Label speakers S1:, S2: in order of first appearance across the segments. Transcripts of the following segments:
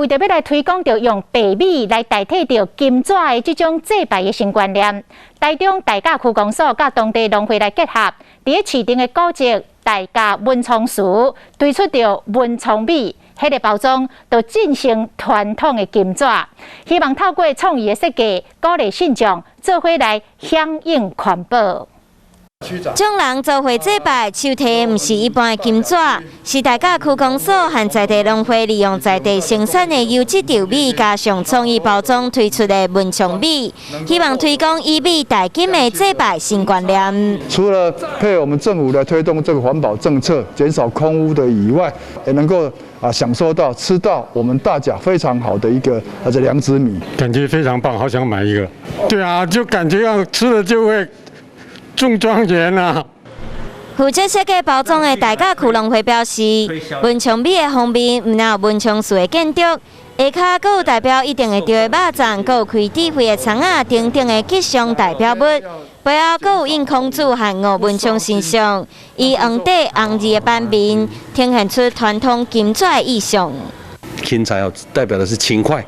S1: 為著欲來推廣著用白米來代替著金紙的這種祭拜的新觀念，台中大甲區公所佮當地農會來結合，佇咧市場的古蹟大甲文昌祠推出著文昌米，彼個包裝就進行傳統的金紙，希望透過創意的設計，鼓勵信眾做伙來響應環保。
S2: 眾人做伙祭拜，手提毋是一般的金紙，是大甲區公所和在地農會利用在地生產的優質稻米，加上創意包裝推出的文昌米，希望推廣以米代金的祭拜新觀念。
S3: 除了配合我們政府來推動這個環保政策，減少空污的以外，也能夠享受到吃到我們大甲非常好的一個這良質米，
S4: 感覺非常棒，好想買一個。對啊，就感覺要吃了就會中狀元啊！
S2: 負責設計包裝的大甲區農會表示，文昌米的封面毋但有文昌祠的建築，下跤閣有代表一定會著的肉粽，閣有開智慧的蔥仔等等的吉祥代表物，背後閣有印孔子和吳文昌神像，以黃底紅字的版面，呈現出傳統金紙的意象。
S5: 芹菜哦，代表的是勤快、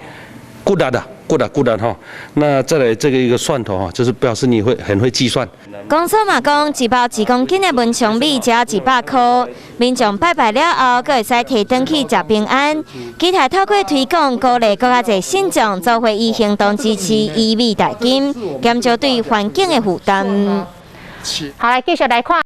S5: 骨力的。骨力骨力哈，那再來這個一個蒜頭哈，就是表示你會很會計算。
S2: 公所嘛講，一包1公斤的文昌米只要100箍，民眾拜拜了後，閣會使提轉去食平安。期待透過推廣，鼓勵閣較濟信眾做伙以行動支持以米代金，減少對環境的負擔。
S1: 好，來繼續來看。